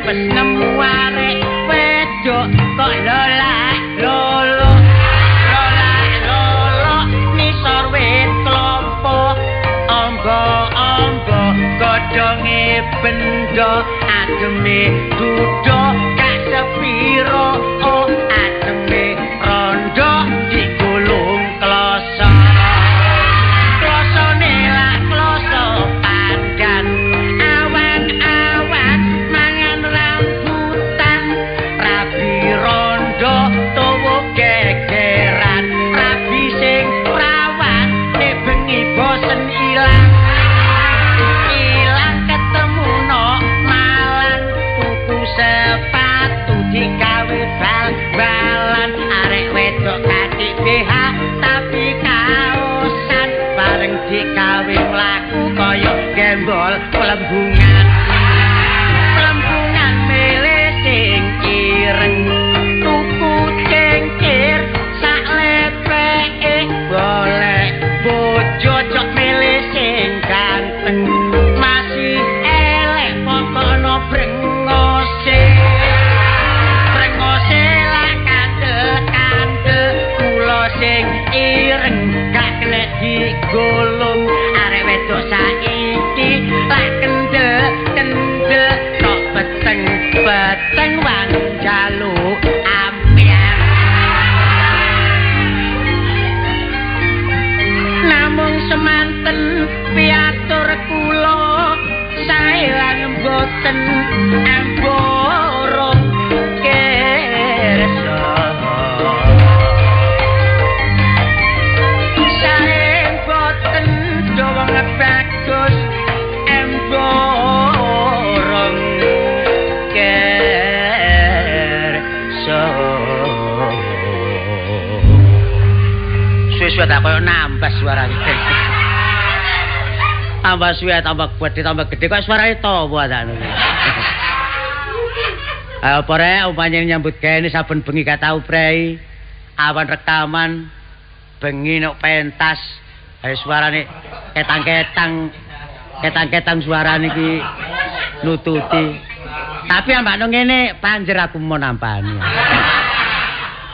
apes nemu arek wedok kok lolak lolo lolak lolo nisor wit klopo ombo-ombo godhonge bendo ademe dudo gak sepiro oh ademe rondo digulung kloso klosone lak kloso pandan awan-awan mangan rambutan rabi rondo tuwa gegeran rabi sing prawan nek bengi bosen ilang ilang ketemu no Malang tuku sepatu digawe bal-balan arek wedok katik BH tapi kaosan bareng digawe mlaku kaya gembol plembungan plembungan milih sing ireng tuku cengkir sak lepeke golek bojo cok milih sing ganteng masih elek pokokno brengose brengose lak kandel-kandel kula sing ireng gak kena digulung arek wedok saiki lak kendel-kendel tok peteng-peteng wani njaluk ampiang namung semanten piatur kula sae lan mboten amborong kersa sae mboten dawa bagus emborong kersa. Suwe-suwe tak koyo nambah suarane. Tambah suwe tambah gede kok suarane tawa ta. Ayo apa rek umpamane nyambut gawe saben bengi gak tau prei. Awan rekaman bengi nek pentas ayo suarane ketang-ketang ketang-ketang suarane iki nututi. Tapi ambakno ngene panjer aku mau nampani.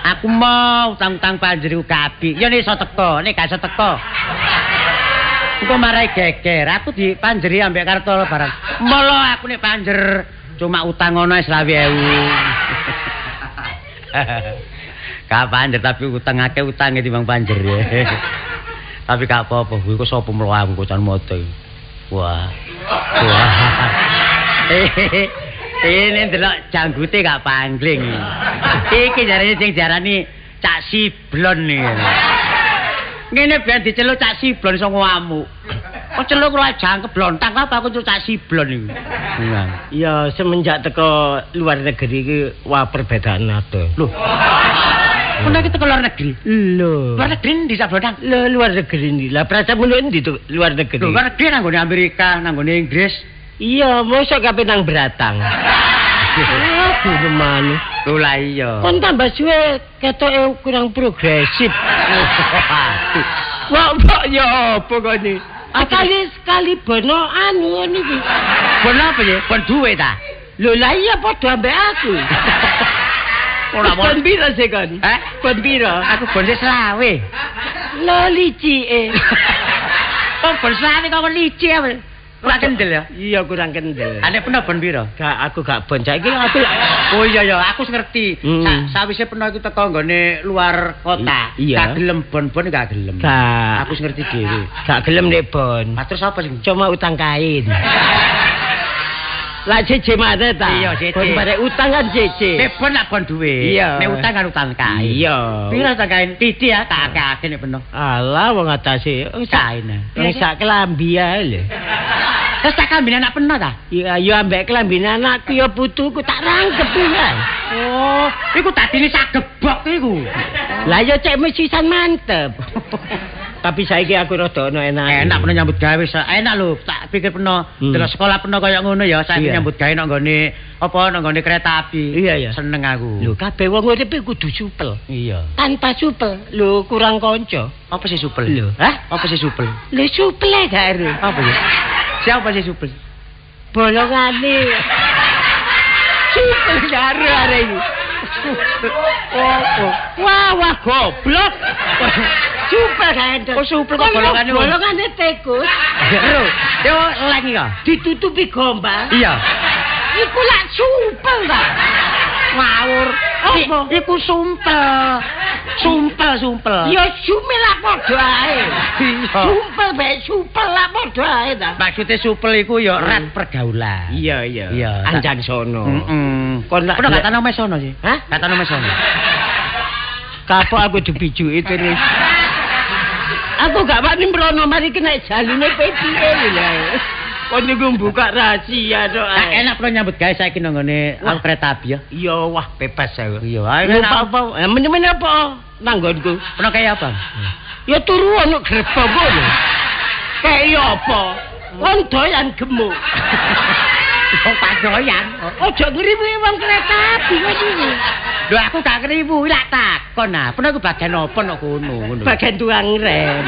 Aku mau utang-utang panjer iku kabeh. Ya nek iso teko, nek gak iso teko. Engko marai geger, aku dipanjeri ambek Kartolo barang. Molo aku nek panjer cuma utang ono 25.000. Gak panjer tapi utang akeh utange timbang panjer ya. Tapi gak apa-apa, iku sapa mlo aku kocan moto. Wah. Wah. Ini ndelok janggute gak pangling. Iki jarane sing diarani Cak Siblon iki. Ngene ben diceluk Cak Siblon iso ngamuk. Kok celuk karo jangkep blontang apa aku celuk Cak Siblon iki. Ya semenjak teko luar negeri iki wah perbedaan ado. Lho. Kono iki teko luar negeri. Lho. Luar negeri ndi Cak Blontang? Lho luar negeri ndi? Lah prasamu lho ndi to luar negeri? Lho luar negeri nang nggone Amerika, nang nggone Inggris. Iya, mosok kabeh nang Bratang. Aduh, gimana? Lho lah iya. Kon tambah suwe ketoke kurang progresif. Wah, mbok ya apa kok iki? Sekali bono anu ngono iki. Bono apa ya? Bon duwe ta? Lho lah iya padha ambek aku. Ora bon piro sih kon? Hah? Bon piro? Aku bon 25. Lho licike. Kok bon 25 kok licik apa? Kurang kendel ya? Iya kurang kendel. Ane peno bon piro? Gak, aku gak bon saiki aku. Oh iya ya, aku ngerti. Sawise peno iku teko nggone luar kota. Iya. Gak gelem bon-bon gak gelem. Gak. Aku ngerti dhewe. Gak gelem nek bon. Lah terus apa sing? Cuma utang kain. Lah jeje mana ta? Iya, jeje. Bon bare utang kan jeje. Nek bon lak bon duwe. Iya. Nek utang kan utang kain. Iya. Piro utang kain? Titik ya, tak akeh-akeh nek peno. Alah wong atase kain. Wong sak kelambi ae lho. Terus tak klambine anak peno ta? Iya, ya ambek klambine anakku ya putuku tak rangkep pisan. Oh, iku dadine sak gebok iku. Lah ya cek mesisan mantep. Tapi saiki aku rada ono enak. Enak peno nyambut gawe, enak lho. Tak pikir peno delok sekolah peno kaya ngono ya, saiki nyambut gawe nang nggone apa nang nggone kereta api. Iya, iya. Seneng aku. Lho kabeh wong urip kudu supel. Iya. Tanpa supel lho kurang kanca. Apa sih supel? Lho, hah? Apa sih supel? Lho supel e gak ero. Apa ya? Siapa sih supel? Bolongane. Karo arek iki. Opo? Wah, wah goblok. Supel gak. Oh, supel kok bolongane. Bolongane tikus. Lho, yo leng iki kok. Ditutupi gombal. Iya. Iku lak supel ta. Ngawur. Apa? Iku sumpel. Sumpel, sumpel. Ya sumel lak padha ae. Iya. Sumpel bae supel lak padha ae ta. Maksude supel iku ya rat pergaulan. Iya, iya. Iya. Anjan sono. Heeh. Kon lak Pernah gak tanah mesono sih? Hah? Gak tanah mesono. Kapok aku dibijuki terus. Aku gak wani mrono mari kena jalune piye lho. Kon niku buka rahasia tok. Gak enak perlu nyambut gawe saiki nang ngene aku kereta api ya. Iya, wah bebas aku. Iya, ayo apa apa. Men-men apa nang nggonku? Pernah kaya apa? Ya turu ono gerbong ngono. Kaya apa? Wong doyan gemuk. Wong padoyan. Ojo ngriwuhi wong kereta api wis iki. Lho aku gak ngriwuhi lak takon nah. Pernah aku bagian apa nek kono ngono. Bagian tukang rem.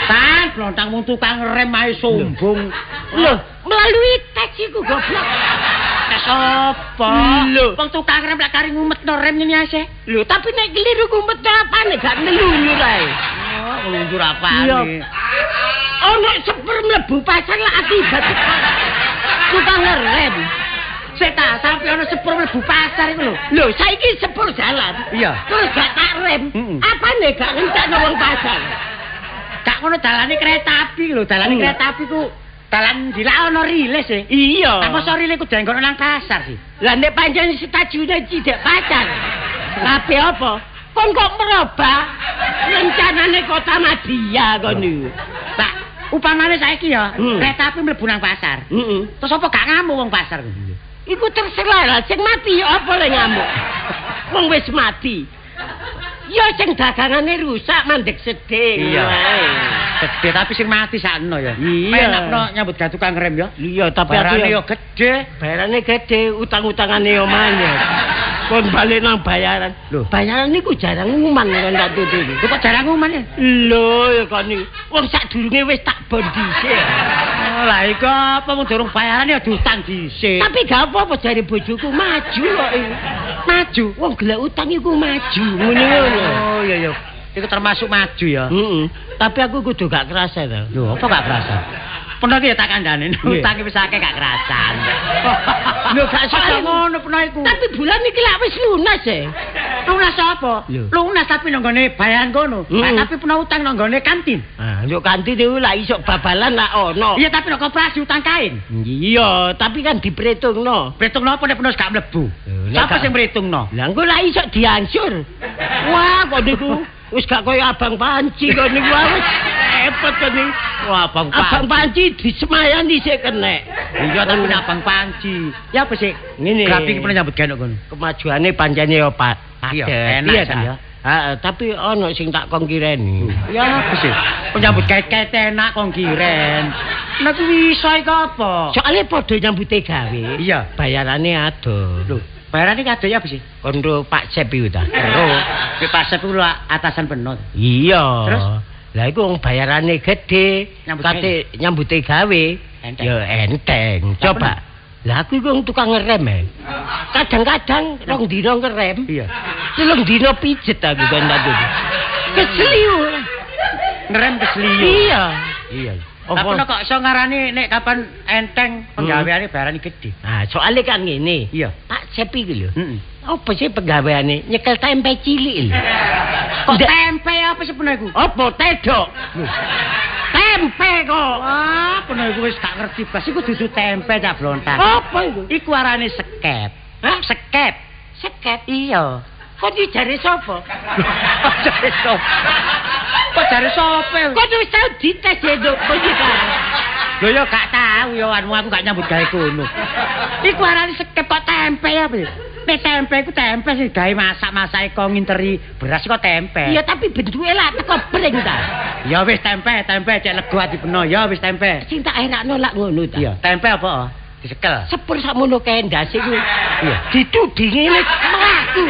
Tan blontang wong tukang rem ae sombong. Lho, melalui tes iku goblok. Tes apa? Lho, wong tukang rem lak kari ngumetno rem ngene ae. Lho, tapi nek keliru ngumetno apane gak ngelunjur ae. Oh, ngelunjur apane? Ono sepur mlebu pasar lak akibat tukang rem. Sik ta, sampe ono sepur mlebu pasar iku lho. Lho, saiki sepur jalan. Iya. Terus gak tak rem. Apane gak ngentekno wong pasar? Gak ngono dalane kereta api lho, dalane kereta api ku dalan dilak ono rilis e. Iya. Apa iso rilis ku denggono nang pasar sih. Lah nek pancen stasiune cidek pasar. Kabeh apa? Kon kok merubah rencanane Kota Madya kon niku. Pak, upamane saiki ya, kereta api mlebu nang pasar. Heeh. Terus apa gak ngamuk wong pasar? Iku terserah lah, sing mati apa le ngamuk. Wong wis mati. Ya sing dagangane rusak mandek sedih. Iya. Gede tapi sing mati sakno ya. Penakno nyambut gawe tukang rem ya. Iya, tapi bayarane yo gede. Bayarane gede, utang-utangane yo manyak. Kon balik nang bayaran. Lho, bayaran niku jarang nguman kon tak tutupi. Lho kok jarang nguman ya? Lho, ya kon niku. Wong sadurunge wis tak bon dhisik. Oh, lah iku apa mung durung bayaran ya diutang dhisik. Tapi gak apa-apa jare bojoku maju kok iki. Maju. Wong golek utang iku maju ngene lho. Oh iya iya. Iku termasuk maju ya. Heeh. Tapi aku kudu gak kerasa to. Lho, apa gak kerasa? Pernah ki ya tak kandhane, utang wis akeh gak kerasan. Lho gak iso ngono pernah iku. Tapi bulan iki lak wis lunas e. Lunas apa? Lunas tapi nang nggone bayaran kono. Tapi pernah utang nang nggone kantin. Ah, yo kantin iku lak iso babalan lak ono. Iya, tapi nek koperasi utang kain. Iya, tapi kan diperhitungno. Perhitungno apa nek pernah gak mlebu? Sapa sing perhitungno? Lah engko lak iso diansur. Wah, kok niku wis gak koyo abang panci kok niku wis repot kok niku. Wah, abang panci. Abang panci disemayani sik kenek. Iya, tapi abang panci. Ya apa sih? Ngene. Grapi pernah nyambut gawe kono. Kemajuane pancene yo Pak. Iya, enak ya. Heeh, tapi ono sing tak kong kireni. Ya apa sih? Nyambut gawe enak kong kiren. Nek kuwi iso iku apa? Soale padha nyambute gawe. Iya, bayarane adoh. Lho, bayarane kadoh ya apa sih? Kondo Pak Sep iku ta. Ero. Pak Sep iku atasan penuh. Iya. Terus lah iku wong bayarane gedhe, kate nyambute gawe ya enteng. Coba. Lah aku iku wong tukang ngerem e. Kadang-kadang rong dina ngerem. Iya. Telung dina pijet aku kon tak tuku. Keseliu. Ngerem keseliu. Iya. Iya. Tapi kok iso ngarani nek kapan enteng penggaweane bayarane gedhe. Nah, soalnya kan ngene. Iya. Pak Sep iki lho. Heeh. Apa sih penggaweane? Nyekel tempe cilik lho. Kok tempe apa sebenarnya iku? Apa tedok? Tempe kok. Wah, peno iku wis gak ngerti blas iku dudu tempe cak blontang. Apa iku? Iku arane sekep. Hah? Sekep. Sekep? Iya. Kok dijare sapa? Kok jare sapa? Kok jare sapa? Kok wis tau dites ya, Nduk, kok iki. Lho ya gak tau ya anu aku gak nyambut gawe kono. Iku arane sekep kok tempe apa ya? Nek tempe iku tempe sing gawe masak-masake kok nginteri beras kok tempe. Iya, tapi bentuke lak teko bring ta. Ya wis tempe, tempe cek lego ati peno. Ya wis tempe. Sing tak erakno lak ngono ta. Iya, tempe apa? Disekel. Sepur sakmono kae ndase iku. Iya. Ditudingi mlaku.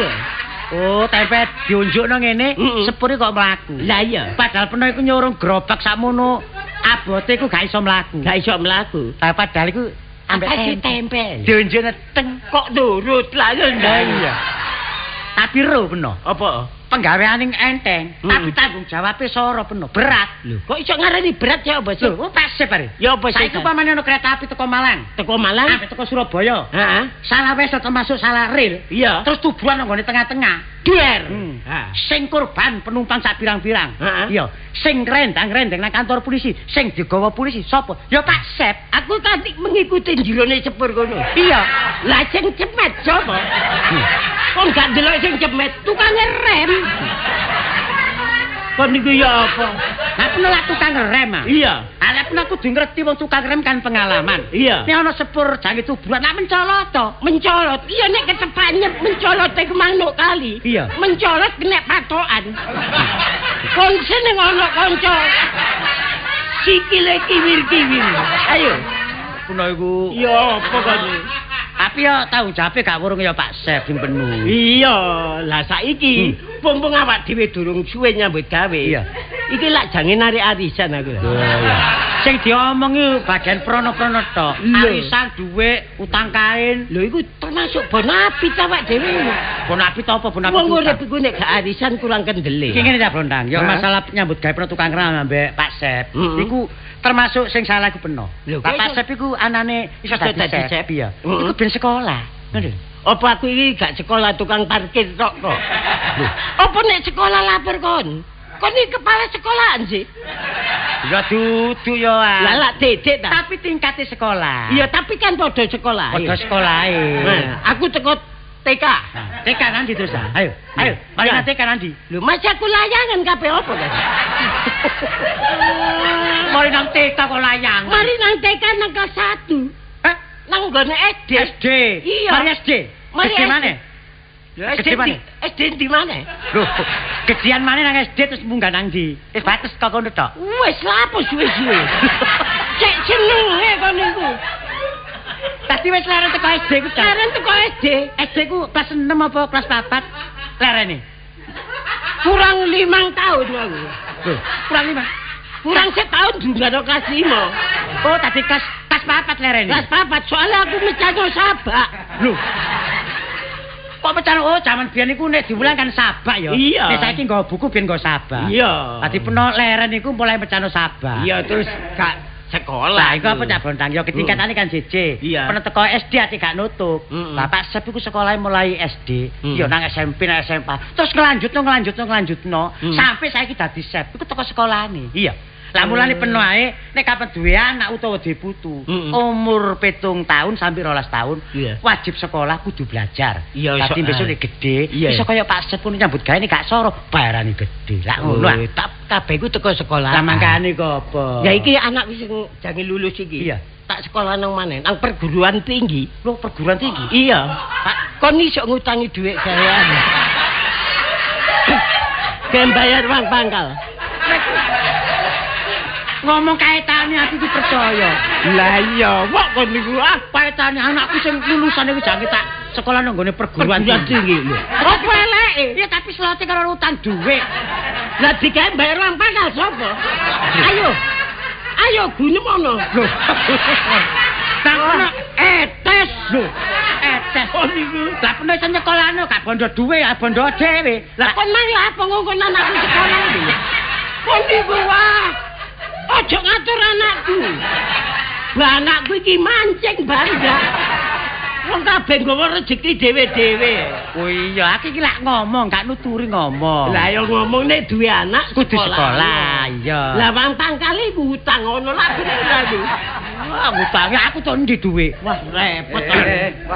Oh, tempe diunjukno ngene, sepure kok mlaku. Lah iya. Padahal peno iku nyurung gerobak sakmono abote iku gak iso mlaku. Gak iso mlaku. Lah padahal iku Ambek tempe. Dionjene teng kok nurut lah ya. Iya. Tapi ro peno. Apa? Penggaweane enteng, tapi tanggung jawabe soro peno, berat. Lho, kok iso ngarani berat ya apa sih? Lho, Pak Sep are. Ya apa sih? Saiki upamane ono kereta api teko Malang. Teko Malang sampai teko Surabaya. Heeh. Salah wis termasuk salah rel. Iya. Terus tubuhan nang nggone tengah-tengah. Duer. Sing korban penumpang sak pirang-pirang. Iya. Sing rendang-rendeng nang kantor polisi, sing digawa polisi sapa? Ya Pak Sep. Aku tadi mengikuti jerone sepur kono. Iya. Lah sing cemet sapa? Kok gak delok sing cemet, tukang rem. Kon niku ya apa? Lah penolak tukang rem ah. Iya. Lah peno kudu ngerti wong tukang rem kan pengalaman. Iya. Nek ana sepur jange tubuhan lak mencolot to. Mencolot. Iya nek kecepatnya mencolot iku manuk kali. Iya. Mencolot kena patokan. Kon seneng ana kanca. Sikile kiwir-kiwir. Ayo. Peno iku. Ya apa kon? Tapi ya tanggung jawabe gak wurung ya Pak Sep sing penuh. Iya, lah saiki mumpung awak dhewe durung suwe nyambut gawe. Iya. Iki lak jange narik arisan aku. Lho iya. Sing diomongi bagian prono-prono tok. Arisan, dhuwit, utang kain. Lho iku termasuk bonapit awak dhewe. Bonapit apa bonapit? Wong urip iku nek gak arisan kurang kendele. Iki ngene ta Blontang, ya masalah nyambut gawe prono tukang rem ambek Pak Sep. Iku termasuk sing salah iku peno. Pak Sep iku anane iso dadi sep ya. Iku ben sekolah. Ngono lho. Apa aku iki gak sekolah tukang parkir tok kok? Lho, apa nek sekolah lapor kon? Kon iki kepala sekolahan sih. Ya dudu ya. Lah lak dedek ta. Tapi tingkate sekolah. Iya, tapi kan padha sekolah. Padha sekolahe. Nah, aku teko TK. Nah, TK nanti terus. Ayo, ayo. Mari nang TK nanti. Lho, masih aku layangan kabeh apa ta? Mari nang TK kok layangan. Mari nang TK nang kelas 1. Hah? Nang nggone SD. SD. Iya. Mari SD. Mari SD mana? Lho, SD mana? SD di mana? Lho, gedean mana nang SD terus munggah nang ndi? Wis bates kok kono tok. Wis lapo suwe-suwe. Cek jenenge kon niku. Tadi wis leren teko SD ku. Leren teko SD. SD ku kelas 6 apa kelas 4? Lerene. Kurang 5 tahun aku. Lho, kurang 5. Kurang setahun juga no kelas 5. Oh, tadi kelas 4 lerene. Kelas 4 soalnya aku mecahno sabak. Lho. Kok mecahno? Oh, jaman biyen iku nek diwulang kan sabak ya. Iya. Nek saiki nggawa buku biyen nggawa sabak. Iya. Dadi peno leren iku mulai mecahno sabak. Iya, terus gak sekolah. Lah iku apa Cak Blontang? Ya ketingkatane kan JJ. Iya. Peno teko SD ati gak nutup. Bapak Sep iku sekolahe mulai SD, ya nang SMP nang SMA. Terus ngelanjutno sampai saiki dadi Sep. Iku teko sekolahane. Iya. Lah mulane peno ae nek kapan duwe anak utawa duwe putu, umur 7 tahun sampai 12 tahun wajib sekolah kudu belajar. Dadi besok nek gedhe iso kaya Pak Sep kuwi nyambut gawe nek gak soro bayarane gedhe. Lah ngono ah. Kabeh iku teko sekolah. Lah mangkane kok apa? Ya iki anak wis jange lulus iki. Iya. Tak sekolah nang maneh, nang perguruan tinggi. Lho, perguruan tinggi? Iya. Pak, kon iso ngutangi dhuwit gawean. Ben bayar uang pangkal. Ngomong kaitane aku iki percaya. Lah iya, kok kon niku ah kaitane anakku sing lulusan iku jange tak sekolah nang nggone perguruan tinggi lho. Apa eleke? Ya tapi slote karo utang dhuwit. Lah digawe bayar uang pangkal sapa? Ayo. Ayo gunemono. Lho. Nang etes lho. Etes. Oh niku. Lah peno iso nyekolahno gak bondo dhuwit, gak bondo dhewe. Lah kon mang lha apa ngongkon anakku sekolah iki? Kon niku wah. Ojo ngatur anakku. Lah anakku iki mancing bangga. Wong kabeh nggawa rejeki dhewe-dhewe. Oh iya, aku iki lak ngomong, gak nuturi ngomong. Lah ya ngomong nek duwe anak kudu sekolah. Iya. Lah wong pangkale iku utang ngono lak bener aku. Wah, utange aku to endi dhuwit? Wah, repot.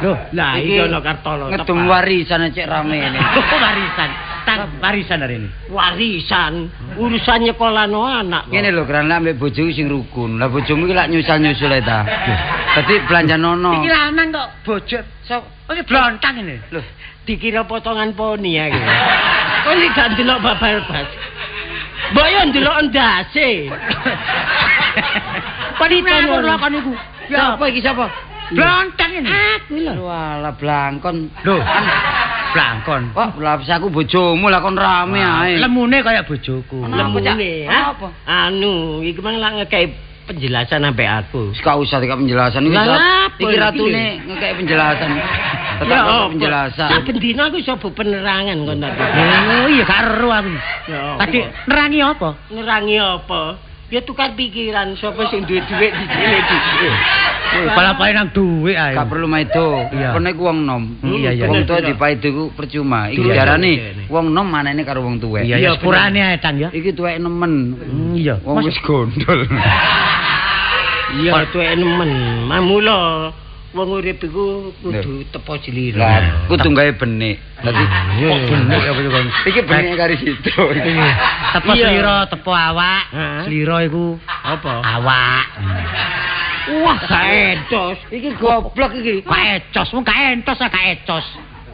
Lho, lah iki ana Kartolo. Ngedum warisan cek rame ini. Warisan. Tang warisan hari ini. Warisan, urusan nyekolahno anak. Ngene lho, Gran, lak ambek bojoku sing rukun. Lah bojomu iki lak nyusal-nyusul ae ta. Dadi belanja nono. Iki lanang kok bojo. Iki blontang ini. Lho, dikira potongan poni ya iki. Kok iki gak ndelok babar bas. Mbok yo ndelok ndase. Kok iki lho kon niku. Ya apa iki sapa? Blontang ini. Aku lho. Walah blangkon. Lho, blangkon. Wah, lah aku bojomu lah kon rame ae. Lemune kaya bojoku. Lemune, ha? Anu, iki mang lak ngekei penjelasan ambek aku. Wis gak usah dikak penjelasan iki. Iki ratune ngekek penjelasan. Tetap usah penjelasan. Saben dina aku iso penerangan kon ta. Oh iya gak ero aku. Tadi nerangi apa? Nerangi apa? Ya tukar pikiran sapa sing duwe dhuwit dicilih dhisik. Balapae nang dhuwit ae. Gak perlu maido. Kono iku wong nom. Iya. Wong tuwa dipaido iku percuma. Iki diarani wong nom manene karo wong tuwek. Iya, sepurane ae Tang ya. Iki tuwek nemen. Iya. Wong wis gondol. Iya, tuwek nemen. Mamula wong urip iku kudu tepo slira. Lah, kudu gawe benik. Dadi kok benik apa iku? Iki benik kari situ. Tepo slira, tepo awak. Slira iku apa? Awak. Wah, gak entos. Iki goblok iki. Gak ecos, wong gak entos gak ecos.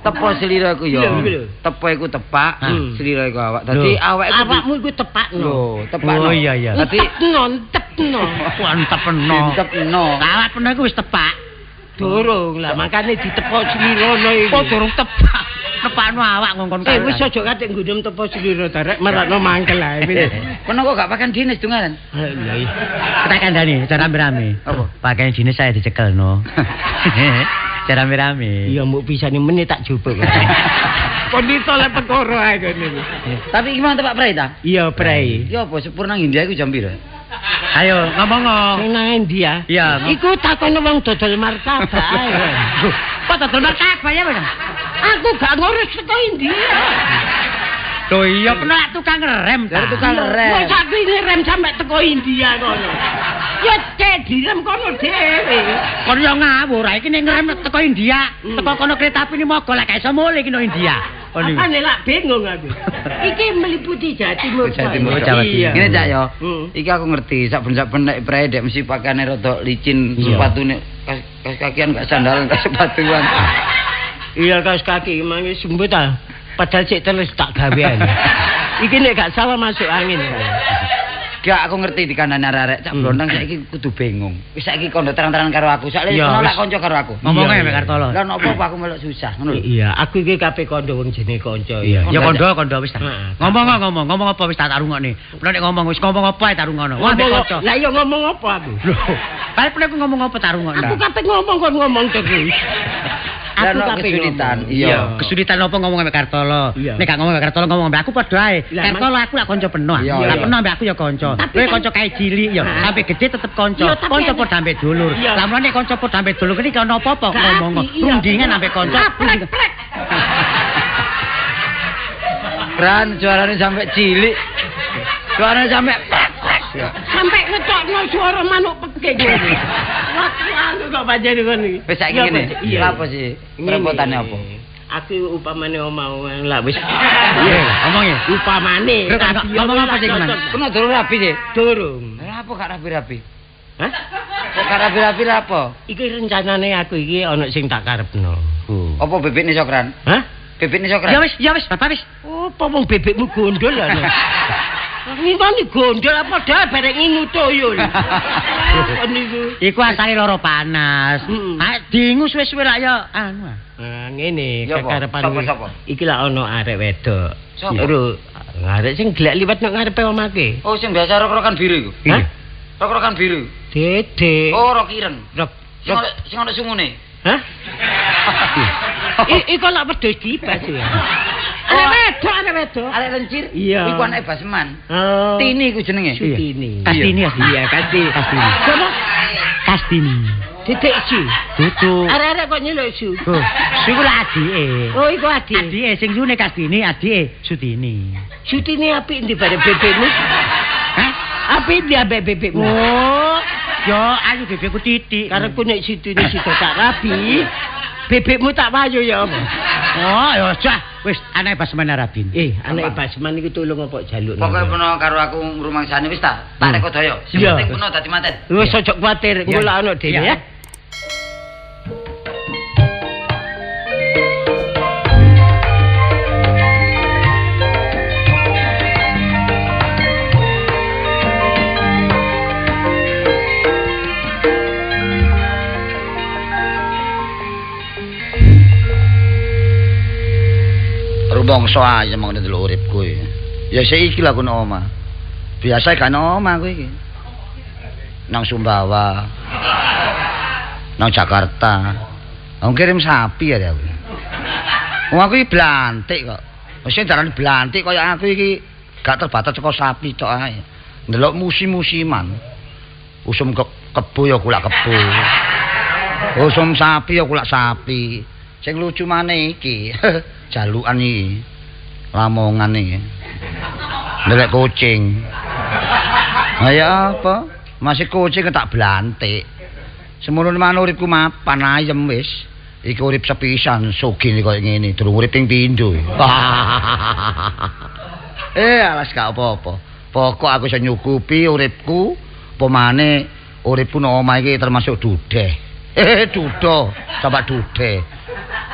Tepo slira iku ya. Tepo iku tepak, slira iku awak. Dadi awak iku awakmu iku tepakno. Lho, tepakno. Oh iya iya. Dadi tepno, tepno. Tepno. Tepno. Awak peno iku wis tepak. Durung lah, makane ditepok slirane iki. Kok durung tepak? Tepakno awak ngongkon kae. Wis aja katik nggunem tepo slira darek merakno mangkel ae. Kono kok gak pakan dinas dungaran? Lha iya. Tak kandhani, cara rame-rame. Apa? Pakaian dinas saya dicekelno. Cara rame-rame. Iya mbok pisane menit tak jupuk. Kon iso lek perkara ae kene iki. Tapi iki mang tepak prei ta? Iya, prei. Ya apa sepur nang India iku jam piro? Ayo ngomong. Sing nang India. Iya. Iku takono wong dodol martabak ae. Kok dodol martabak ya, Mas? Aku gak ngurus teko India. Lho iya pernah tukang rem ta. Tukang rem. Wis aku ngerem sampe teko India kono. Ya cek direm kono dhewe. Kon yo ngawur, iki nek ngerem teko India, teko kono kereta api ni mogo lek gak iso mulih iki nang India. Apane lak bingung aku. Iki meliputi Jawa Timur. Jawa Timur, Jawa Timur. Ngene Cak yo. Iki aku ngerti saben-saben nek prei dek mesti pakaiane rada licin, sepatune kaos kakian gak sandalan, gak sepatuan. Iya kaos kaki mangi sembut ta. Padahal sik terus tak gawean. Iki nek gak salah masuk angin. Gak aku ngerti dikandani arek-arek Cak Blondang saiki kudu bingung. Wis saiki kondo terang-terangan karo aku. Soale ono lak kanca karo aku. Ngomong ae mek Kartolo. Lah nopo apa aku melok susah ngono lho. Iya, aku iki kabeh kondo wong jenenge kanca. Ya kondo wis ta. Ngomong ngomong apa wis tak rungokne. Nek ngomong wis ngomong apa ae tak rungokno. Wah ambek kanca. Lah iya ngomong apa aku? Lho, karep aku ngomong apa tak rungokno. Aku kabeh ngomong kon ngomong terus. Aku kesulitan. Iya, kesulitan apa ngomong ambek Kartolo. Nek gak ngomong ambek Kartolo ngomong ambek aku padha ae. Kartolo aku lak kanca penuh. Lah penuh ambek aku ya kanca. Kowe kanca kae cilik ya, sampe gedhe tetep kanca. Kanca padha ambek dulur. Lah mulane kanca padha ambek dulur iki ana apa-apa ngomong. Rundingan ambek kanca. Kran suarane sampe cilik. Suarane sampe sampe ngetokno suara manuk pekik ngono. Wah, anu kok panjenengan iki. Wis saiki ngene. Lha apa sih? Repotane apa? Aku upamane omah lah wis. Iya, ngomong ya. Upamane. Ngomong apa sih, Mas? Kono durung rabi sih. Durung. Lah apa gak rabi-rabi? Hah? Kok gak rabi-rabi lah apa? Iki rencanane aku iki ana sing tak karepno. Apa bebekne Sokran? Hah? Bebekne Sokran. Ya wis, Bapak wis. Apa wong bebekmu gondol lho. Ngintoni gondol apa dah bareng ngingu toyo. Iku asale lara panas. Ha dingu suwe-suwe lak ya anu. Nah, ngene kekarepan iki lak ana arek wedok. Lho, arek sing gelek liwat nang ngarepe omake. Oh, sing biasa rok-rokan biru iku. Hah? Rok-rokan biru. Dede. Oh, rok ireng. Rok sing ana sungune. Hah? Iku lak wedhus dibas ya. Arek wedok, arek lencir. Iya. Iku anake Basman. Oh. Tini iku jenenge. Sutini. Kastini. Iya, Kastini. Sopo? Kastini. Titik Su. Dudu. Arek-arek kok nyeluk Su. Oh, Su iku lak adike. Oh, iku adike. Adike sing sune Kastini, adike Sutini. Sutini apik ndi bare bebekmu? Hah? Apik ndi ambek bebekmu? Oh, yo ayu bebekku titik. Karepku nek Sutini sida tak rabi. Bebekmu tak wayu ya apa? Oh, ya aja. Wis anake Basman Arabin. Anake Basman iku tulung apa jaluk. Pokoke peno karo aku ngrumangsane wis ta. Tak reko daya. Sing penting peno dadi manten. Wis aja kuwatir, engko lak ono dhewe ya. Rumangsa ayem ngene delok uripku iki. Ya sik iki lho aku nang omah. Biasa gak nang omah aku iki. Nang Sumbawa. Nang Jakarta. Wong kirim sapi ya aku. Wong aku iki blantik kok. Wis darane blantik kaya aku iki gak terbatas saka sapi tok ae. Ndelok musim-musiman. Usum kebo ya kulak kebo. Usum sapi ya kulak sapi. Sing lucu maneh iki, jalukan iki. Lamongan iki. Ndelek kucing. Ayo apa? Masih kucing tak blantik. Semono maneh uripku mapan ayem wis. Iki urip sepisan sugih koyo ngene, durung urip ping pindho. Alas gak apa-apa. Pokok aku iso nyukupi uripku, apa maneh uripku nang omah iki termasuk dudeh. Dudo, sampak dudeh.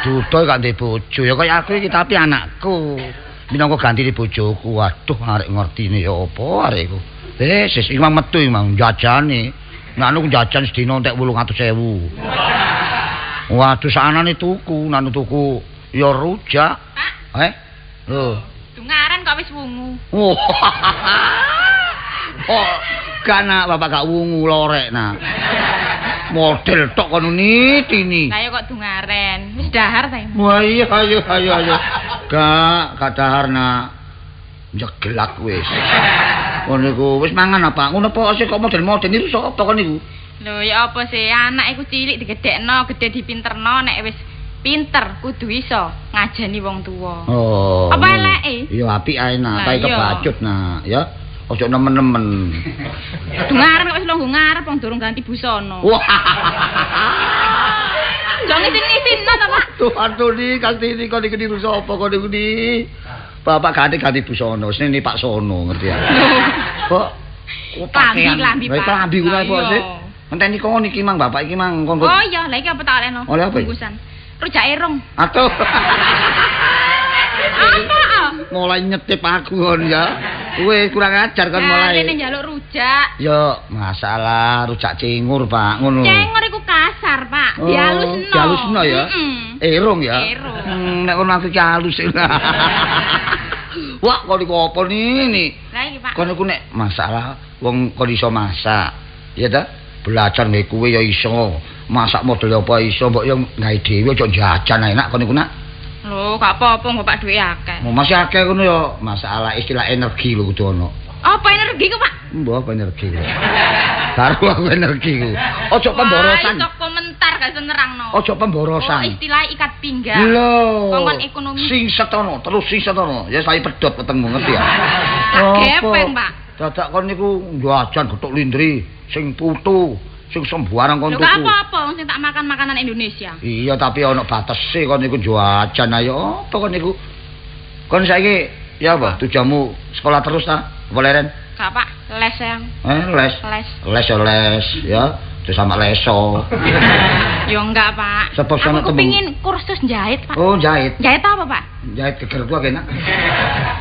Dudo gak ndek bojo, ya kaya aku iki tapi anakku. Minangka gantine bojoku. Waduh, arek ngertine ya apa arek iku. Wis, iki mang metu iki mang jajane. Nek anu jajan sedina entek 800.000. Waduh, saanane tuku, nanu tuku ya rujak. Pak. Lho. Dungaran kok wis wungu. Oh, gak nak bapak gak wungu lorek nak. Model tok kono nitini. Lah ya kok dungaren. Wis dahar ta. Wah iya ayo ayo ayo. Gak dahar nak. Njeglak wis. Ngono iku wis mangan apa? Ngono apa sih kok model-model niku sapa kon niku? Lho ya apa sih anak iku cilik digedhekno, gedhe dipinterno nek wis pinter kudu iso ngajeni wong tuwa. Oh. Apa eleke? Ya apik ae nak, tapi kebacut nak ya. Ojo nemen-nemen. Ngarep wis lungguh ngarep wong durung ganti busana. Wah. Jangan isin-isinno ta, Pak. Tuh aduh ni kastini kon iki niru sapa kon niku ni. Bapak ganti-ganti busana, sene Pak Sono ngerti ya. Kok pakaian lambi, Pak. Lambi kuwi apa sih? Enteni kon iki mang bapak iki mang kon. Oh iya, lha iki apa tak olehno? Bungkusan. Rujak erong. Atuh. Apa? Mulai nyetip aku kon ya. Wis kurang ajar kon mulai. Rene njaluk rujak. Ya, masalah rujak cingur, Pak, ngono. Cingur iku kasar, Pak. Dialusno. Dialusno ya. Erong ya. Erong. Nek kono aku iki halus. Wah, kon iku apa niki? Lah iki, Pak. Kon iku nek masalah wong kon iso masak. Ya ta? Belajar nggawe kuwe ya iso. Masak model apa iso, mbok yo gawe dhewe aja jajan enak kon iku nak. Lho, gak apa-apa mbok Pak duwe akeh. Oh, masih akeh ngono ya, masalah istilah energi lho kudu ono. Apa energi ku, Pak? Mbok apa energi lho. Karo aku energi ku. Ojo pemborosan. Wah, iso komentar gak iso nerangno. Ojo pemborosan. Oh, istilah ikat pinggang. Lho. Kongkon ekonomi. Sing setono, terus sing setono. Ya saya pedhot wetengmu ngerti ya. Tak gepeng, Pak. Dadak kon niku jajan gethuk lindri sing putu. Sing sembarang kon tuku. Lho gak apa-apa wong sing tak makan makanan Indonesia. Iya, tapi ana batese kon niku jajan ayo apa kon niku. Kon saiki ya apa tujuanmu sekolah terus ta? Apa leren? Gak, Pak, les yang. Les. Les. Les ya les ya, terus sama leso. Ya enggak, Pak. Aku pengin kursus jahit, Pak. Oh, jahit. Jahit apa, Pak? Jahit geger gua kena.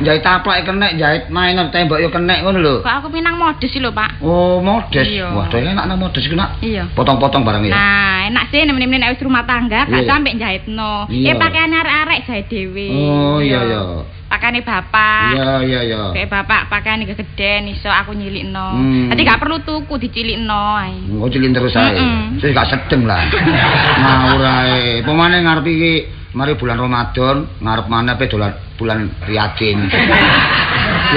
Jahit taplak kenek, jahit mainan tembok yo kenek ngono lho. Kok aku pinang modus sih lho, Pak. Oh, modus. Iya. Wah, enak nang modus iku nak. Iya. Potong-potong barang ya. Nah, enak sih nemen-nemen nek wis rumah tangga gak sampe jahitno. Pakaian arek-arek jahit dhewe. Oh, iya iya. Pakaiane bapak. Iya iya iya. Kayak bapak pakaiane gegeden iso aku nyilikno. Dadi gak perlu tuku dicilikno ae. Oh, cilik terus ae. Wis gak sedeng lah. Ngawur ae. Pemane ngarep iki mari bulan Ramadan, ngarep maneh pe dolan bulan Riyadin.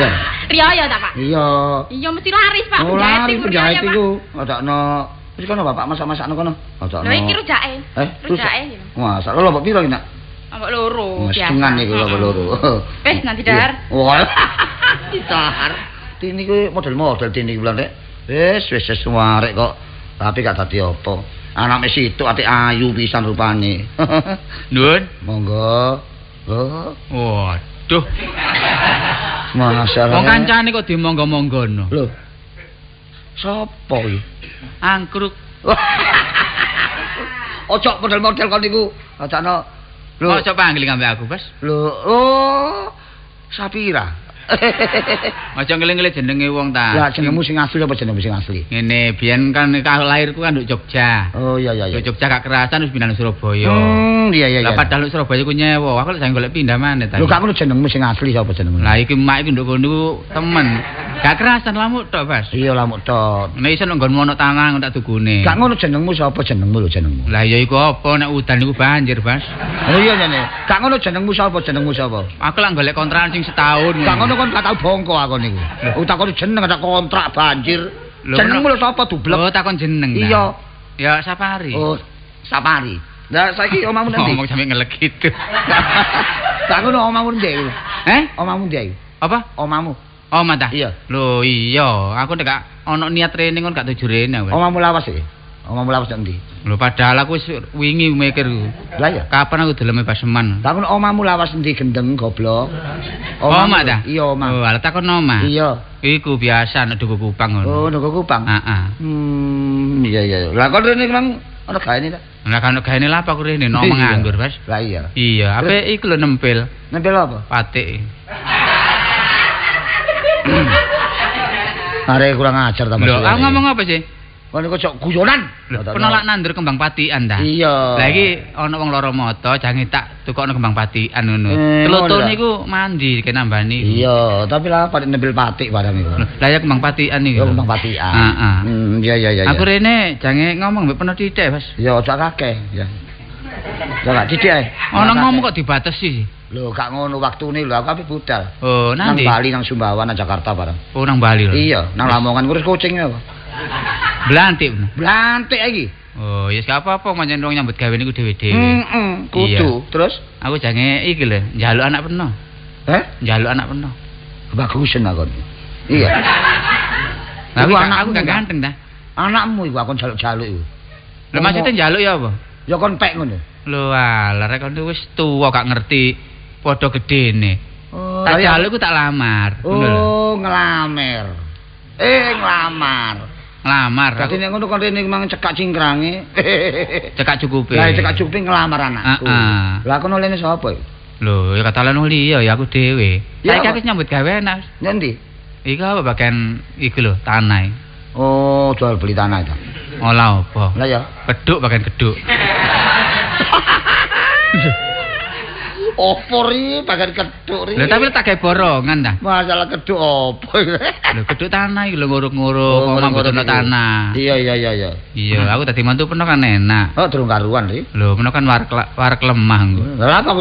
Ya. Riyaya ta, Pak? Iya. Iya mesti laris, Pak. Oh, laris penjahit iku. Adakno. Wis kono bapak masak-masakno kono. Adakno. Lho iki rujake. Rujake. Wah, sak lho mbok piro iki, Nak? Mbok loro. Setengah niku lho loro. Wis nanti dahar. Wah. Dahar. Tini kuwi model-model tini bulan rek. Wis wis warek kok. Tapi gak dadi apa. Anake situk ati ayu pisan rupane. Nuwun. Monggo. Oh. Waduh. Masalah. Wong kancane kok dimonggo-monggono. Lho. Sopo iki? Angkruk. Ojo model-model kon niku. Acakno. Lho, ojo panggil ambek aku, Bos. Lho, oh. Sapira. Aja ngeling-ngeling jenenge wong ta. Lah jenengmu sing asli apa jenengmu sing asli? Ngene, biyen kan lahirku kan nduk Jogja. Oh iya iya iya. Nduk Jogja gak kerasan wis pindah nang Surabaya. Iya iya. Lah padahal Surabaya ku nyewa, aku lek jangan golek pindah maneh ta. Lho gak ngono jenengmu sing asli sapa jenengmu? Lah iki mak iki nduk kono temen. Gak kerasan lamuk tok, Bas. Iya lamuk tok. Nek iso nang nggonmu ana tanah tak dugune. Gak ngono jenengmu sapa jenengmu lho jenengmu. Lah ya iku apa nek udan iku banjir, Bas. Oh iya jane. Gak ngono jenengmu sapa jenengmu sapa? Aku lak golek kontrakan sing setahun. Gak ngono kon gak tau bongko aku niku. Takon jeneng ada kontrak banjir. Jenengmu lho sapa dublek? Oh takon jeneng. Iya. Ya Sapari. Oh, Sapari. Lah saiki omahmu nanti. Ngomong sampe ngelek gitu. Gak ngono omahmu ndi? Eh? Omahmu ndi? Apa? Omahmu. Omah ta? Iya. Lho iya, aku nek gak ono niat rene kon gak tuju rene aku. Omahmu lawas iki. Omahmu lawas nang ndi? Lho padahal aku wis wingi mikir ku. Lah iya. Kapan aku deleme Baseman? Lah ngono omahmu lawas endi gendeng goblok? Omah ta? Iya omah. Oh, alah takon omah. Iya. Iku biasa nek Duku Kupang ngono. Oh, Duku Kupang. Heeh. Iya iya. Lah kon rene mang ono gaene ta? Lah kan gaene lha apa aku rene no menganggur, Bas. Lah iya. Iya, ape iku lho nempel. Nempel apa? Patik. Arek kurang ajar ta Mas. Lho, aku ngomong apa sih? Kon iku cok guyonan. Penolak nandur kembang patikan ta. Iya. Lah iki ana wong lara mata jange tak tukokno kembang patikan ngono. Tlutuh niku mandi kene nambani. Iya, tapi lah patik nempel patik barang iku. Lah ya kembang patikan iki. Ya kembang patikan. Heeh. Iya iya iya. Aku rene jange ngomong mbek peno titik, Mas. Ya aja kakeh, ya. Ya gak titik ae. Ana ngomong kok dibatesi. Lho gak ngono waktune lho aku ape budal. Oh, nang nanti. Bali nang Sumbawa nang Jakarta barang. Oh, nang Bali lho. Iya, nang Lamongan ngurus kucing apa. Blantik. Blantik iki. Oh, ya gak apa-apa pancen wong nyambut gawe niku dhewe-dhewe. Heeh, kudu. Terus aku jange iki lho, njaluk anak peno. Heh? Njaluk anak peno. Kebagusan aku. Iya. Lah aku anakku gak ganteng ta. Anakmu iku aku njaluk-jaluk iku. Lho maksudnya njaluk ya apa? Ya kon pek ngono. Lho alah rek kon wis tuwa gak ngerti padha gedene. Oh, tak jaluk iku tak lamar. Oh, nglamer. Nglamar. Nglamar. Dadi nek ngono kon rene mang cekak cingkrange. Cekak cukupe. Lah cekak cukupe nglamar anakku. Heeh. Lah kono lene sapa iku? Lho, ya katalen liya ya aku dhewe. Ya Saiki aku nyambut gawe enak. Ngendi? Iku apa bagian iku lho, tanah. Oh, jual beli tanah itu. Oh lah apa? Lah ya. Keduk bagian keduk. Opo ri bagian keduk ri. Lho tapi tak gawe borongan ta. Masalah keduk opo iki? Lho keduk tanah iki lho nguruk-nguruk, omah mboten tanah. Iya iya iya iya. Iya, aku dadi mantu peno kan enak. Oh, durung karuan ri. Lho, peno kan warek lemah engko. Lha apa aku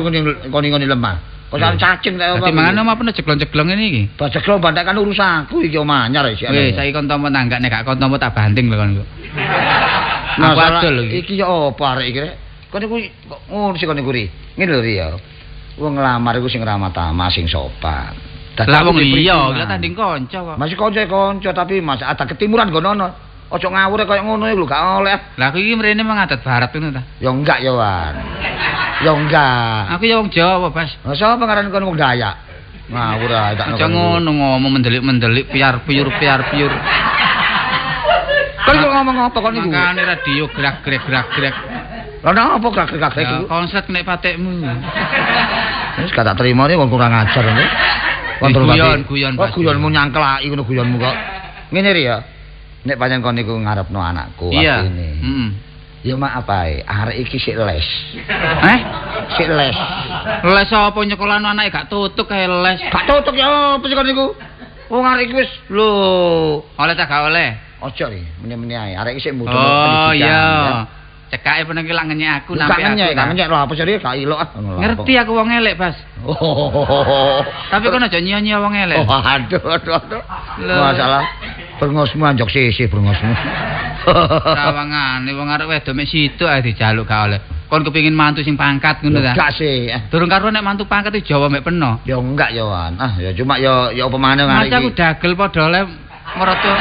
ngoni-ngoni lemah? Kok sampe cacing ta apa? Dadi mangan omah peno jeglong-jeglong ngene iki. Jeglong bantek kan urusanku iki omah anyar iki. Wis, saiki kon tampa tanggak nek gak kon tampa tak banting lho kon iku. Aku adol lho iki. Iki ya apa arek iki rek? Kon niku kok ngono sih kon niku ri. Ngene lho ri ya. Wong nglamar iku sing ramah tamah, sing sopan. Lah wong liya, lha tanding kanca kok. Masih kanca-kanca tapi mas ada ketimuran ngono. Aja ngawur kaya ngono iku lho gak oleh. Lah aku iki mrene mengadat barat ngono ta? Ya enggak ya, Wan. Ya enggak. Aku ya wong Jawa, Bas. Lah sapa ngaran kon wong Dayak? Ngawur ae tak Aja ngono ngomong mendelik-mendelik piar-piur piar-piur. Kon kok ngomong apa kon niku? Makane radio gerak-gerak gerak-gerak. Lah napa gerak-gerak iku? Konslet nek patekmu. Wis gak tak terima wong kurang ajar ngono. Kon terus guyon. Kok guyonmu nyangklaki ngono guyonmu kok. Ngene ri ya. Nek pancen kon niku ngarepno anakku artine. Heeh. Ya maaf ae, arek iki sik les. Eh? Sik les. Les apa nyekolahno anake gak tutuk kae les. Gak tutuk ya apa sih kon niku? Wong arek iki wis lho, oleh ta gak oleh? Ojo ri, mene-mene ae. Arek iki sik mudhun pendidikan. Oh iya. Cekake peno iki lak ngenyek aku nampi aku. Gak ngenyek lho apa sih gak ilok ah. Ngerti aku wong elek, Bas. Tapi kon aja nyiyo-nyiyo wong elek. Oh, aduh aduh aduh. Masalah brengosmu anjok sisih brengosmu. Rawangane wong arek wedok mek situk ae dijaluk gak oleh. Kon kepengin mantu sing pangkat ngono ta? Enggak sih. Durung karuan nek mantu pangkat iki Jawa mek peno. Ya enggak ya, Wan. Ah ya cuma ya ya apa maneh arek iki. Mas aku dagel padha oleh meroto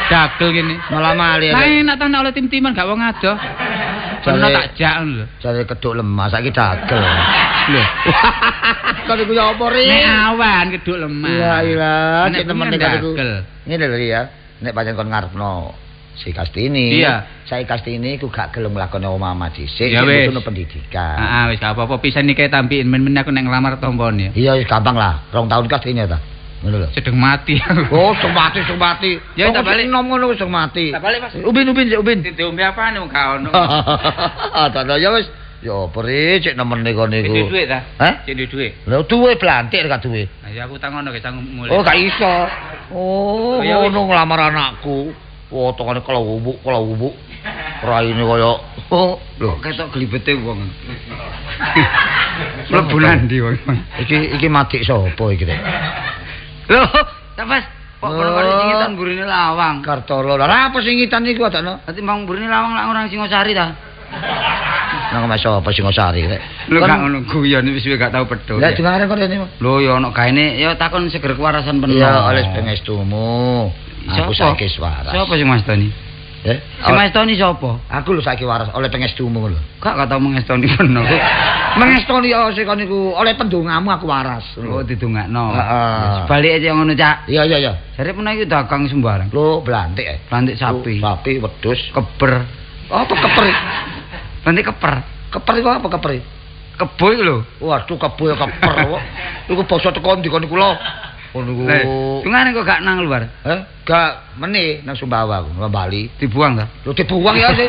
dagel ngene. Malah mali. Lah enak ta nek oleh tim-timan gak wong adoh. Peno tak jak ngono lho. Jare keduk lemah saiki dagel. Lho. Kon iku ya apa ri? Nek awan keduk lemah. Ya ilah, cek temene karo iku. Ngene lho ya. Nek pancen kon ngarepno si Kastini. Iya. Saya Kastini iku gak gelem nglakoni omah-omah dhisik, ya butuh pendidikan. Heeh, wis gak apa-apa pisan iki tampiin men-men aku nek nglamar tompone ya. Iya wis gampang lah. 2 tahun Kastini ta. Ngono lho. Sedeng mati aku. Oh, sedeng mati, sedeng mati. Ya tak balik nom ngono wis sedeng mati. Tak balik, Mas. Ubin, ubin, ubin. Diombe apane wong gak ono. Ah, tak ya wis. Ya apa ri cek nemene kon niku. Cek duwe ta? Hah? Cek duwe. Lha duwe blantik gak duwe. Lah ya aku tangono ge sanggup mulih. Oh gak iso. Oh, ngono nglamar anakku. Wotongane kelawubuk-kelawubuk. Raine kaya oh, lho ketok glibete wong. Mlebu nandi wong. Iki iki madik sapa iki rek? Lho, Mas, kok kono singitan mburine lawang. Kartolo. Lah apa singitan iku adakno? Dadi mang mburine lawang lak orang Singosari ta? Nang omahe sapa Singosari rek? Lho gak ngono guyon wis gak tau pedhot. Lah dengaren kon rene. Lho ya ono gaene ya takon seger kewarasan penuh. Ya oleh pengestumu. Aku saiki waras. Sapa sing Mas Toni? Sing Mas Toni sapa? Aku lho saiki waras oleh pengestumu lho. Gak tau mengestoni penuh. Mengestoni ya sing kon niku oleh pendongamu aku waras. Oh didongakno. Heeh. Balik aja ngono, Cak. Iya iya iya. Jare penuh iki dagang sembarang. Lho blantik e. Blantik sapi. Sapi, wedhus, keber. Apa keper? Blantik keper. Keper iku apa keper? Kebo iku lho. Waduh kebo ya keper kok. Iku basa teko ndi kon niku lho. Ngono iku. Dungane kok gak nang luar? Heh, gak meneh nang Sumbawa aku, nang Bali. Dibuang ta? Lho dibuang ya sih.